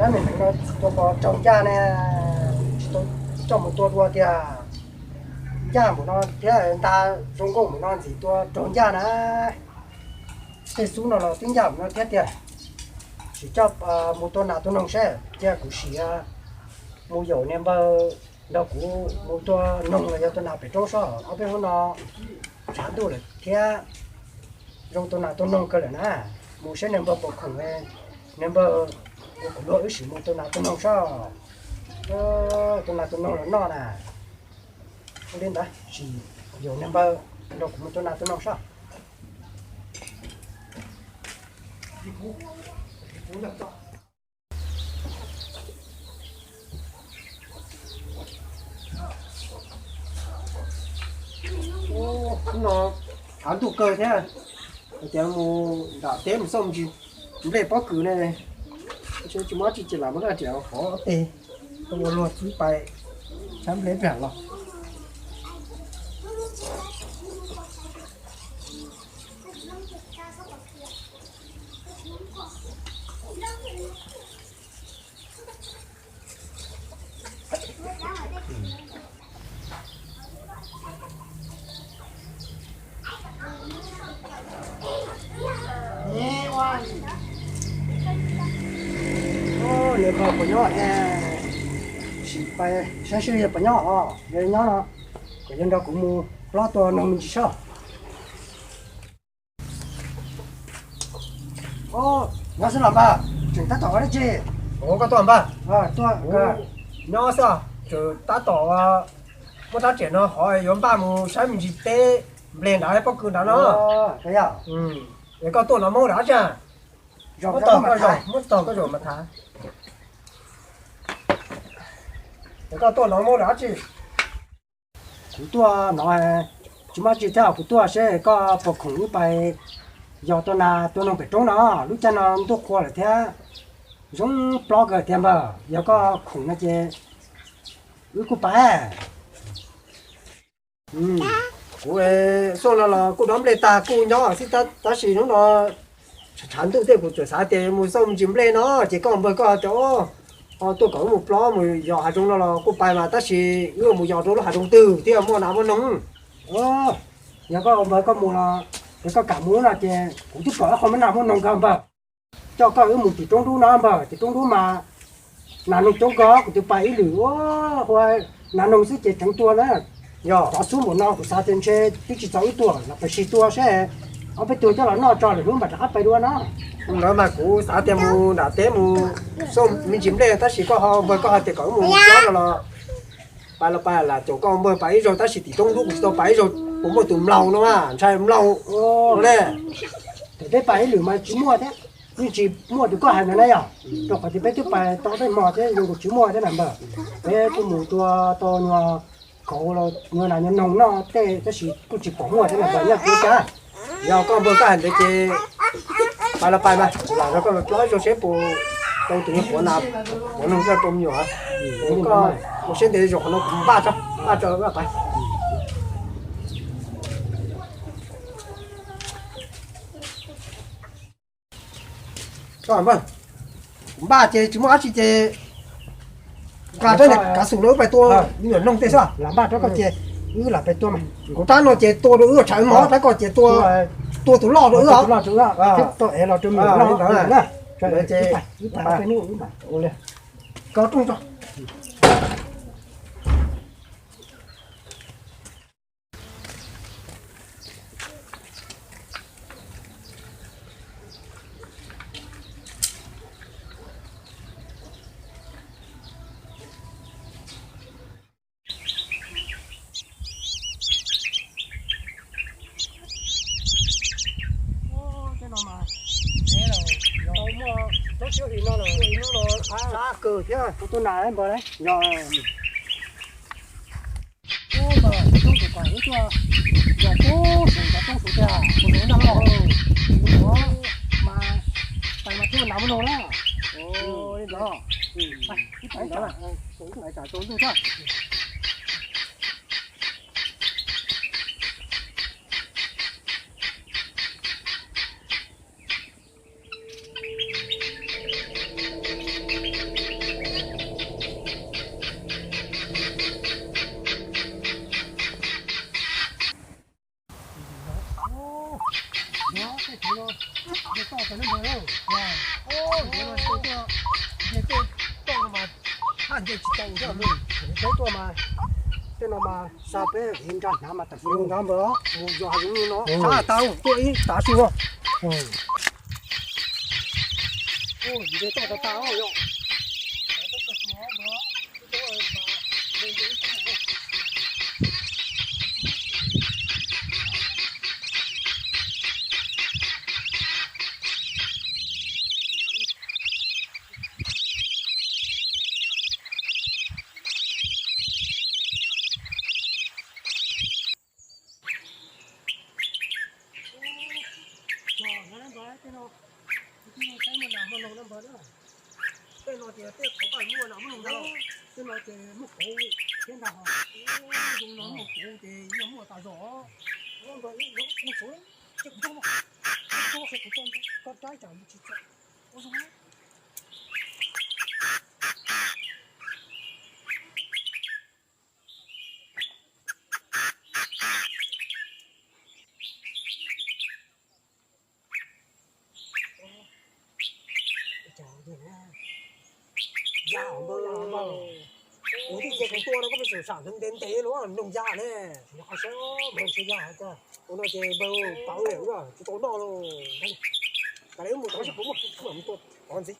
Tab meem no tua pos raug ncaj ne, tsis tau coj mus tua dua tiag. Ncaj npaum no thiab ntag, zoo nkauj npaum no ntxim tua raug ncaj na. Tej xub no los twb ncaj npaum no thiab tiag. Sim coj mus tua nas tua noog seb, cia kuv sim mus yaum niag npawg nrog kuv mus tua noog los yog tua nas pem roob soj. Ob peb hnub no tshav ntuj lawm thiab, zoo tua nas tua noog kawg lawm na. Mus saib niag npawg puas khoom, niag npawg ua kuv luag wb sim mus tua nas tua noog soj. Tua nas tua noog los noj na. Ua li ntawd sim yaum niag npawg nrog kuv mus tua nas tua noog soj. Hnub no tshav ntuj kawg thiab, tias mus nram teb mus xauj ntsis nplej pob kws ne, tsis muaj dab tsi ces lam muab dab tsi hov teg, ua luag xwb pais, tshaib nplej pem los. Nws qhov puas nyob, sim pais saib seb yog puas nyob os, yog nyob no kom yog nrog kuv mus plob tua noog me ntsis soj. Nyob xwb los npawg, tseem tab tom ua dab tsi? Ua koj tuaj npawg. Nyob xwb, tseem tab tom muab rab riam no hov yuav npaj mus saib me ntsis teb nplej nrad pob kws nrad no. Es koj tuaj no muab ua dab tsi? Muab tog koj zaum mas thav. Es koj tuaj no muab ua dab tsi? Kuv tuaj no tsis muaj tsi thiab, kuv tuaj seb koj puas khoom wb pais yos tua nas tua noog pem roob no. Lub caij no ntuj qhua lawm thiab, zoo plob kawg thiab npawg. Yog koj khoom no ces wb kuj pais. Kuv xyoo no los kuj dob nplej tag kuj nyob xwb tab sis hnub no tshav ntuj tej kuv txawm xav tias mus xauj me ntsis nplej no ces koj npawg koj tias ho tuaj kom wb mus plob mus yos hav zoov no los kuj pais mas tab sis wb mus yos rau lub hav zoov twg thiaj muaj nas muaj noog. Yog koj npawg koj mus los es koj kam mus no ces kuv twb pom ib qho muaj nas muaj noog kawg npawg. Coj koj wb mus tim roob dub no npawg, tim roob dub mas nas noog coob kawg, kuv twb pais ib lwm ua nas noog xwb ces tseev tua na. Yog cov xub npaum no kuv xav tias ntshe twb tsis txaus wb tua los pais sim tua seb ob peb tug coj los noj tso lwm hnub mam rov qab pais dua no. Hnub no mas kuv xav tias mus nram teb mus xauj me ntsis nplej tab sis koj ho npawg koj hais tias kom wb mus plob no los pais los pais lam caum koj npawg pais ib zaug tab sis tim roob dub kuv tsis tau pais ib zaug puas muaj tus mlaus no mas ntshai mlaus ne. Thaum peb pais ib lwm mas tsis muaj thiab, yeej tsis muaj tus koj hais ntawd na yog, rau qhov tias peb twb pais tau tej hmo thiab zoo nkaus tsis muaj thiab na npawg. Peb kuj mus tua tau nyuag kauv los nyuag nas nyuag noog noj tej tab sis kuj tsis pom muaj thiab na npawg, nyob tsis cas. Yog koj npawg koj hais ntawd ces pais los pais mas kuv lam nrog koj mus plob ib zaug seb puas tau tus nyuag quav nas quav noog coj rau me nyuam. Koj ua siab ntev zaum qhov no kuv npaj tso, npaj tso pais. Kuv npaj ces tsis muaj dab tsi ces nqa rab niag kav xum no wb pais tua me nyuam noog tej xwb. Lam npaj rau koj ces wb lam pais tua mas. Kuv rab no ces tua rau wb tshav mog, rab koj ces tua tus loj rau wb os. Tau ev los rau me nyuam no ces wb pais, wb pais hnub wb pais. Ua li, kaw rooj tso. Tej no mas, tau muaj rab siab hlis no lawm, hlis no los qab kawg thiab. Kuv tus nas npawg, yog ub npawg, roob kuv kom wb tuaj yos tub seem cov roob suav tiag, kuv tus nrog los, kuv tus mas tais mas thiab nas muaj noog na. Li ntawd, ib tsam tsaus ntuj thiab. Ncej tsis tau thiab, peb tuaj mas tej no mas xa peb viv nra hnav mas tam sim nqa npawg mus yos hav zoov no, sab tau tuaj ib tav su. Nce toj tag tag yom. Cog no na npawg, tej no, tej no saib muaj nas muaj noog na npawg na. Tej no ces tej qhov paj muaj nas muaj noog ntag, tej no ces muaj kauv thiab ntag. Zoo no muaj kauv ces yog muaj tas zog. Npawg, ib hnub ib hnub, ces kuv coj, kuv coj, kuv coj koj rab tsam tsis txawm ua zoo. Ya npawg, ua tib ce kuv tua no koj pheej sam ntev ntev los noog ya ne. Qhov saib npawg ntshe ya hais tias ua no ces npawg pav lawm tsis tau noj los. Kav liam wb mus tom seb puas muaj, mus tua pov ntxiv.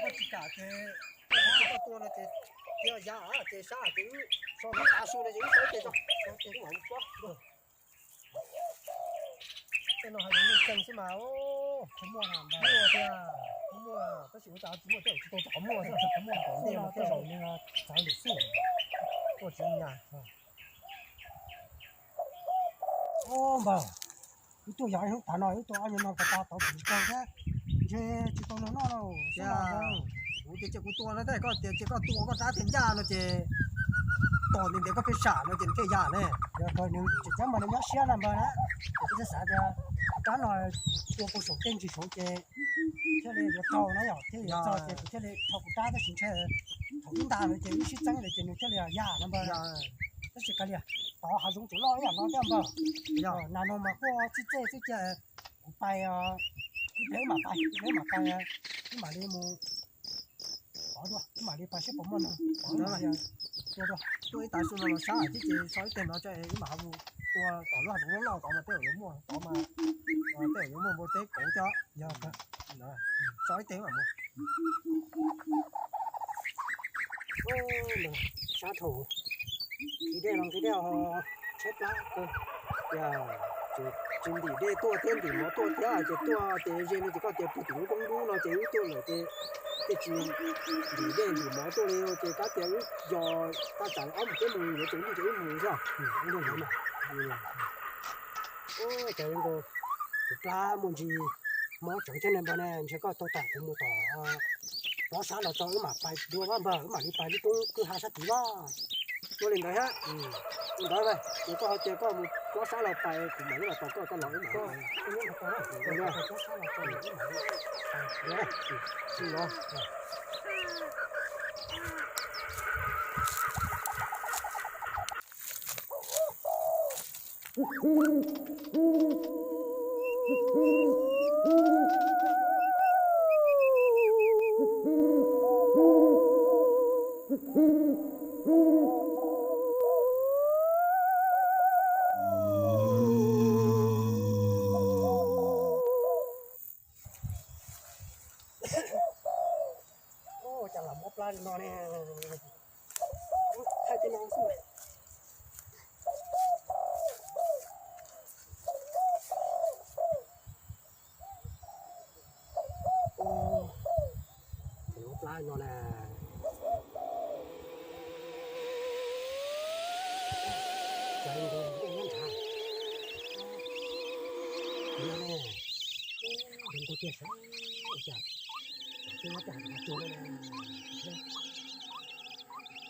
Koj tsis kam ces, koj tua no ces, ces ya ces sab ces wb so no tav su no ces wb so ib teg tso, ces wb mam mus. Tej no hais tias nyuj txeeg xwb mas, muaj tiag, muaj, tab sis ua cas tsis muaj tej zaum tsis tau txog qhov muaj xwb, qhov muaj qhov ntej no tej zaum nws txawv ntawm xwb, tuaj tsis nyas. Npawg, wb tuaj yog ib hnub tav no wb tua ob nyuag no tas tas tod kuv tsis tau thiab, ntshe tsis tau noj noj lauj. Kuv tias cia kuv tua no thiab koj tias cia koj tua koj rab thiaj ncaj no ces tom ntev ntev koj pheej sam no ces nws thiaj yam ne. Yog nws tseem ceeb mas nws nyob siab na npawg na. Ces kuv thiaj xav tias rab no tua puag saum tej ntsis saud ces thiaj li yuav tau na yom, thiaj li yuav tau ces kuv thiaj li rho kuv rab tab sis ntshe thaum ib nta no ces wb sib txeeb lawm ces nws thiaj li yam na npawg. Tab sis kav liam, tod hav zoov tseem loj ib yam no thiab npawg. Yog nas noog mas quaj txij txej xwb cia kuv pais, ib pliag wb mam pais, ib pliag wb mam pais, wb mam li mus pov dua, wb mam li pais seb puas muaj noog pov. Tua dua, tua ib tav su no los sab thiab ces so ib teg no tso wb mam ho mus tua tom lub hav zoov loj loj tod mas tej zaum yuav muaj tod mas, tej zaum yuav muaj npua teb kauv thiab. Yog, so ib teg mam mus. Sab dhau, nqhis dej los nqhis dej ho tshaib plab kawg. Yog tsis ntim dej tuaj thiab ntim mov tuaj thiab ces tuaj ces ze li ces koj tias puag tim lub koob dub no ces wb tuaj lawm ces tej tsis ntim dej ntim mov tuaj li ces kab tias wb yog tab tsam ob mus peb mus yuav tus ntuj ces wb mus xwb. Ua cas kuv plab muaj ntsis mob tsawv thiab ne npawg ne, ntshe koj tau tam kuv mus tom plob sab los tso wb mam pais dua npawg, wb mam li pais lub roob kwj ha sab tid los. Ua li ntawd thiab. Li ntawd ces koj ho tias koj mus plob sab los pais kuv mam li los tos koj, koj los wb mam li pais. Ua cas lam mob plab li no ne. Thaij tej no xwb. Mob plab no na. Cas li ntawd nyob nrad. Nyob ne, nyob ntawd kiag sav, cas twb muab caj tsuag no na.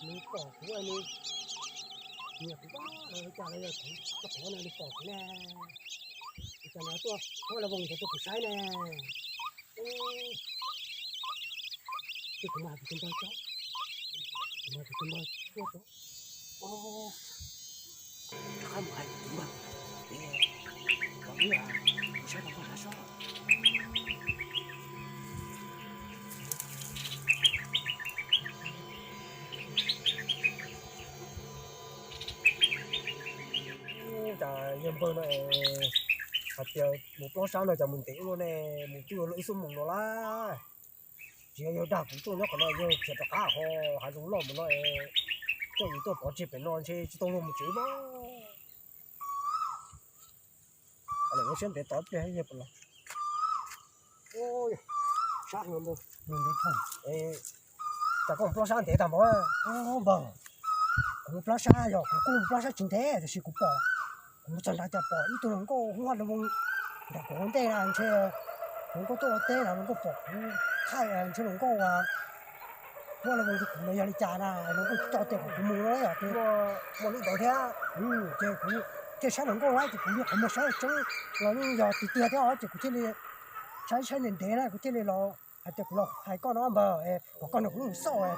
Nws pom kuv, nws nyiam kuv, cas los yog kuv tsis pom no nws pom kuv na. Cas no tuaj, tuaj los voos ntawd tuaj kuv saib ne. Kuv mas kuv tus npawg tso, kuv mas kuv tus npawg tuaj tso. Rov qab mus hais kuv tus npawg, kom wb mus saib tau koj hav sob. Cas yawg npawg no hais tias mus plob sab no cas mus ntev ua luaj ne, mus twb yuav luag ib xuab moos no lawm. Tsis yog yawg dag kuv tuaj nyob qhov no, yawg khiav rov qab ho hav zoov loj mus no, coj yus tuaj pov tseg pem no ntshe tsis tau luag mus tsev mas. Lawm siab ntev tod pliag yawg puas los. Sab heev npawg. Cas koj mus plob sab ntev tag npaum npawg? Kuv mus plob sab yog kuv kuj mus plob sab tsis ntev tiam sis kuv pom, kuv mus txog nrad cas pom ib tug hluas nkauj muaj loo nram kuv hauv ntej na ntshe hluas nkauj tuaj ua teb na, hluas nkauj pom kuv thaij ntshe hluas nkauj muaj loo nrog kuv los yog li cas na, hluas nkauj tso tes kom kuv mus no yog muaj lub ntawd thiab. Ces kuv thiaj saib hluas nkauj na ces kuv yuav qhov muag saib tseeb los yeej yog tiag tiag thiab ces kuv thiaj li saib saib ntev ntev na kuv thiaj li los hais tias kuv los hais koj no npawg, kom koj nrog kuv mus xauj.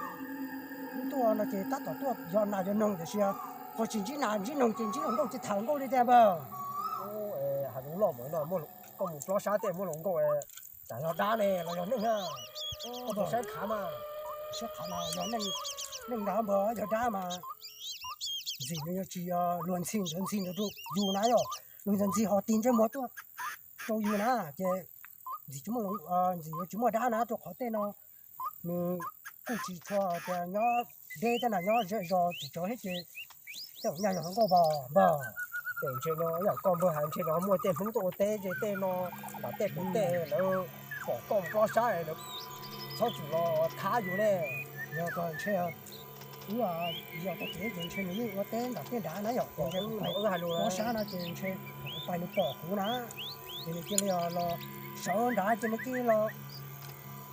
Wb tuaj no ces tab tom tuaj yos nas yos noog tiam sis ho tsis ntsib nas ntsib noog ces ntsib hluas nkauj ces tham hluas nkauj li tiag npawg. Hav zoov loj mus no koj mus plob sab tej muaj hluas nkauj, tsam yog dab ne los yog neeg na? Koj puas saib khav mas. Saib khav mas yog neeg ntag npawg, yog dab mas ntxim no yog tsis yog luag ntxhi ntawd ntxhi ntawd rau yus na yog luag ntxhi ntxhi ho tig ntsej muag tuaj rau yus na ces ntxim tsis muaj, ntxim yuav tsis muaj dab na rau qhov tej no nws kuj tsis tshua tias nyob deb thiab na, nyob zej zos tsis tsaus thiab ces tej zaum nyaj yog hluas nkauj vog npawg. Ces ntshe no yam koj npawg hais ntshe no muaj tej Hmoob tuaj ua teb ces tej no nram tej pem tej lawv pom koj plob sab lawv txhob txwm los thab yus ne. Yog ntshe wb yog tau kev ces ntshe nws yeej ua teb nram tej nrad na yom, ces ntshe kuv pais plob sab no ces ntshe kuv pais nws pom kuv na, ces nws cia li los sawv nrad ces nws cia li los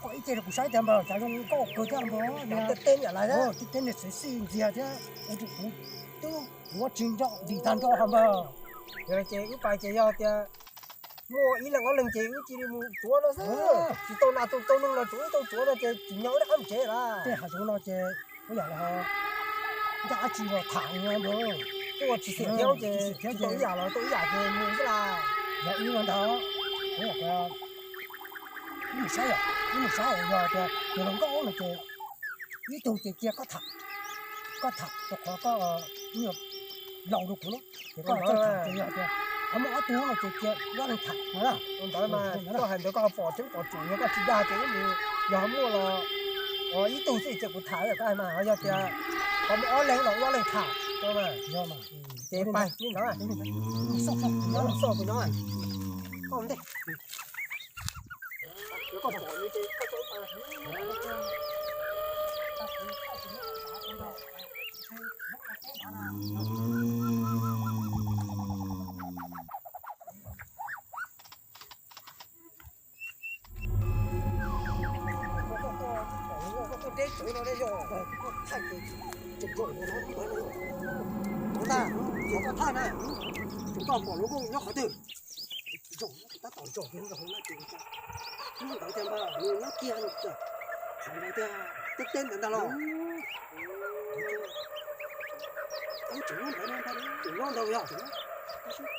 koj ib ce rau kuv saib tias npawg cas zoo nkauj kawg thiab npawg, tib teb niam lais thiab tib teb niag xwv xij ntxiag thiab ua rau kuv twb yuav tsis nco vim tag nrho npawg. Yog ces wb pais ces yog tias muaj ib leeg ob leeg ces wb cia li mus tsuav no xwb, tsis tau nas tau noog los tsuav wb tau tsuav no ces tsis nyob wb rov qab mus tsev lawm. Tej hav zoov no ces ua yam li ho ncaj dab tsi los tham npawg, kuj ua tsis xiam thiab ces tsis tau ib yam los tau ib yam ces mus xwb las. Yog wb no ntag, wb mus saib, wb mus saib yog tias tus hluas nkauj no ces ib tug ces cia koj tham, koj tham rau qhov koj laus rau kuv na, ces koj txawj tham ces yog tias ho muaj ob tug no ces cia ob leeg tham no na. Ntawd mas koj hais ntawd koj ho pom tseeb pom tsum, yog koj tsis dag ces wb mus, yog ho muaj los ib tug xwb ces kuv tham koj mas, ho yog tias ho muaj ob leeg los wb ob leeg tham. Ces pais li ntawd, xauj kuv nyob, koj ntej. Koj tuaj deb tsawv no ne yog koj thaij ces tseem zaum no, tus ntag, yog koj thaij na, ces koj pom lub nkuj nyob qhov twg? Zaum no tab tom zaum kiag rau hauv no ces hnub ntawd tiag npawg, nws nyob kiag rau hauv ntawd tiag, teb teb ntawd ntag los. Tseem nyob ntawd, tseem nyob ntawd yog, tab sis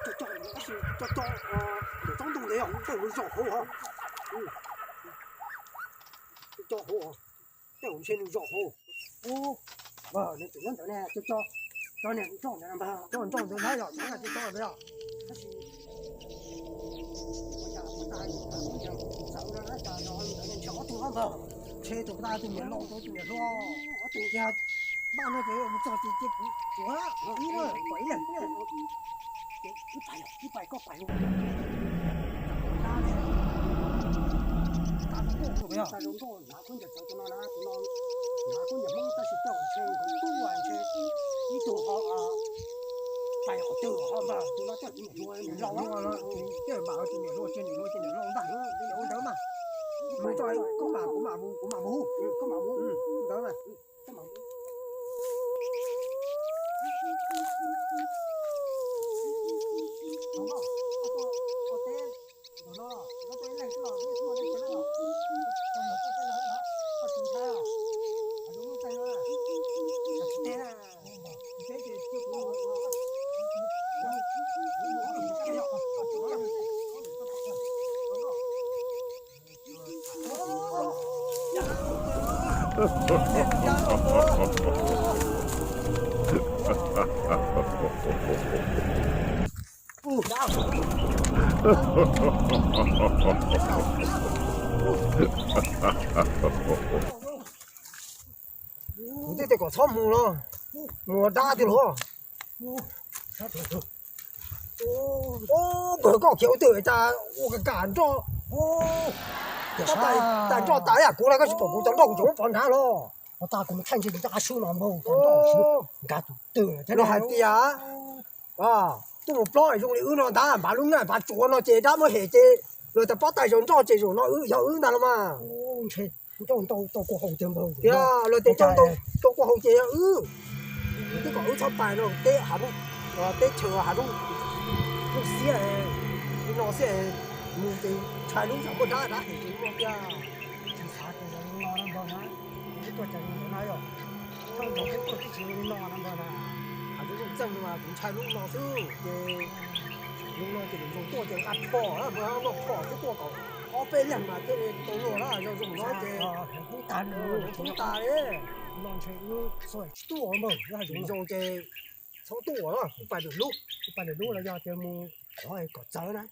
co co, tab sis co co ntawm tsob ntoo ntawd yog, ntawm lub zaum hauv os, co co hauv os, tej zaum ntshe nws zaum hauv. Ub, nws tseem nyob ntawd ne, co co, co niag nroj ntawd, co nroj ntawd na yog, co co ntawd yog. Tab sis ua cas tus tag txawv no na, cas ntshe ob tug hlob npawg, ntshe tus tag tus niam laus tus niam hluas, ob tug tiag. Npaj no ces mus txog ces cia kuv tsuav ib na, pom ib leeg, ib pais, ib pais koj pais. Tag zoo nkauj, tag zoo nkauj, hnav khaub ncaws txawv tus no na, tus no hnav khaub ncaws Hmoob tab sis tej zaum ntshe nkawd tub ntshe ib tug ho pais qhov twg ho npawg, tus no tej zaum tus niam hluas niam laus na, tej zaum mam tus niam hluas ces niam hluas ces niam laus ntag, ua ntawd mas. Mus tso, koj mam, kuv mam mus, kuv mam mus, koj mam mus ntawd mas. Kuv twb tias kom txhob mus los, mus dab twg los. Ub, koj khiav ua twg cas ua ka kam nroj. Koj tais nroj tas ib yam kuv los koj tsis pom kuv cov nroj kuv tseem muab pov nrad los. Ua tas kuv mus thaij ntshe tus coj qab sub no npaug cov nroj sub nkag tus twg los hais tias tuaj mus plob zoo li wb no ntag, npav lub naj npav tsuav no ces dab muab hem ces luag tas pob tais zaug nroj ces zaum no wb yog wb ntag los mas. Ntshe ncauj ntau tau kua hau tiag npaug tiag, luag tias ncauj ntau tau kua hau ces yog wb. Twb kom wb txhob pais no teb hav, teb chaws hav zoov lub xiab li no xwb, mus ces ntshai lub tsam muaj dab dab hem ces ua tiag. Tsis xav tias zoo li no na npaug na, kuv twb tuaj cas li ntawd na yog. Txheej nkaus peb tuaj twb tsis zoo li no na npaug na. Hav zoov txeeg mas kuv ntshai lub no xwb ces zoo no ces lwm zaus tuaj ces nqa phom na npaug, noj phom twb tuaj kom ob peb leeg mas thiaj li tau luag na, yog zoo no ces tub tas li. Tub tas li. Tsis tuaj npaug, lwm zaus ces txhob tuaj, pais lwm lub, pais lwm lub los yog tias mus qhov kom txawv na.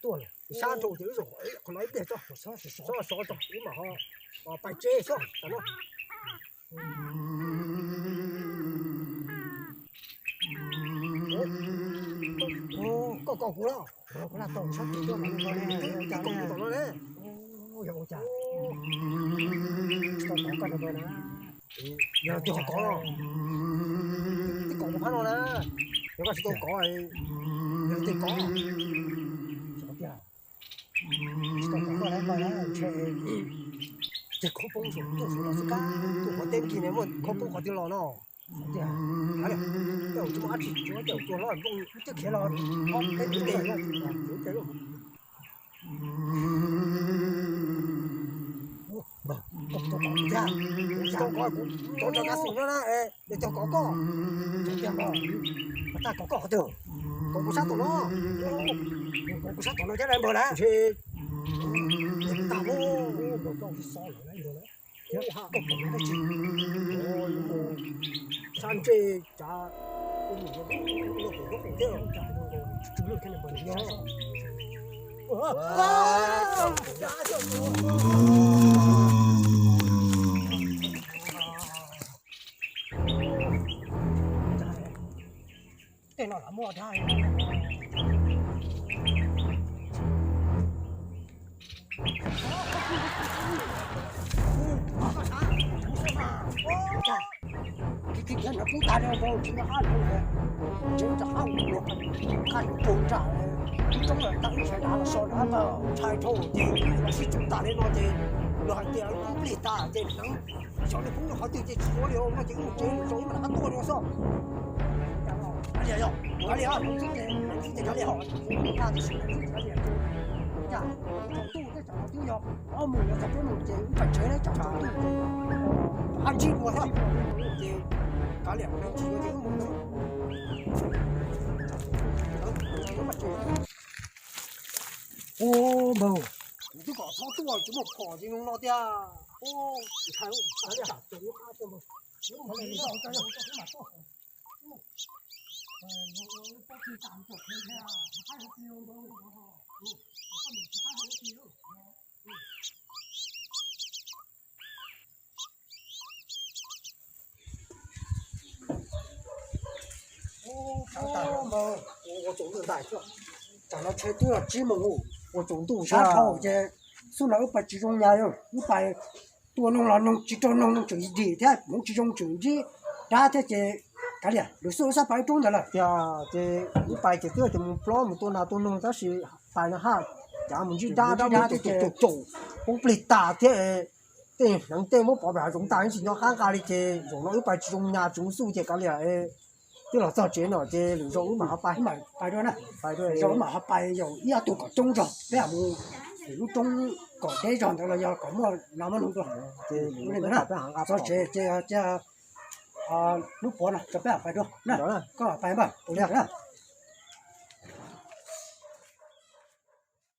Tuaj lawm sab nraud ces wb zaum qhov no ib pliag tso, sov sov tso wb mam ho pais tsev xwb tas no. Koj kos kuv los, kuv laj tau sab tus tuaj no, twb kos kuv tom no ne. Yog ua cas tsis tau kov koj no na? Yog tias kov los, twb kos kuv phab no na, yog koj tsis tau kov, yog tias kov, tsis tau kov koj lawm ntshe ces khaub poob saum tuaj saum no xwb kab, tuaj qhov teb kis ne muaj khaub poob qhov twg los no. Tias, tsis muaj dab tsi, tsuas coj tuaj hlob nplooj twb khiav los, ob peb tus tes, tus tes. Koj tsis tau kov kuv, kuv tsis tau kov kuv, tau rov qab xum no na, es cog kov koj. Tiag npaug, kov tag kov koj qhov twg? Kov kuv sab tom no, kov kuv sab tom no thiab na npaug na. Ntshe tag npaug, npaug koj xov lawm na npaug na. Thiab koj pom dab tsi? Sab ntsej cav, tus mus yog lub qub thiab, tsw lwj thiab npaug na. Tej no lam muaj dab. Kib kib kiag nrov kub tag li npau tsis nco qab li, tseem rov qab ua qab tus rau nram lub roob lawm, tag ib txhia dav los so rov qab ntshai dhau ces los sib txuas tas li no ces luag hais tias kub plig tas ces hneev xyov nws poob rau qhov twg ces tsis yuav li no ces wb mus tsev lwm zaus wb mam rov qab tuaj li xwb. Kav liam yog, kav liam, kav liam, kav liam, kav liam, tsaus ntuj thiab tsam no twb yog ob moos los txog peb moos ces wb pais tsev na, tsam tsaus ntuj ces hab ntsib dua thiab ces kav liam tsis yuav ces wb mus. Ua npaug, kuv twb kom txhob tuaj tsis muaj phom ces zoo no tiag. Ntshai, kav liam, Tsam no tsheb twb tsib moos, ua tsaus ntuj sab dhau ces xub no wb pais tsis zoo nyas, wb pais tua noog los noog tsis raug noog, noog tseem dim thiab hmoov tsis zoo tseem ntsib dab thiab ces kav liam lwm xub wb xav pais wb roob ntawd lawm tiag ces wb pais ces twb tias mus plob mus tua nas tua noog tab sis pais no haj cav mus ntsib dab, dab mus ntsib dab ces caum poob plig tas thiab. Tej hneev tej muab pov pem hav zoov tas tsis nco qab nqa li ces zaum no wb pais tsis zoo nyas tsis zoo xuj ces kav liam twb los txog tsev no ces lwm zaus wb mam ho pais, pais dua na, zaus wb mam ho pais, zaum ib ob tug kom coob zog peb mam mus lub roob kom deb zog ntawd los yog kom muaj nas muaj noog dua. Ces ua li ntawd na, txog tsev ces cia hnub puav no tso peb mam pais dua na, koj mam pais npaj ua li na.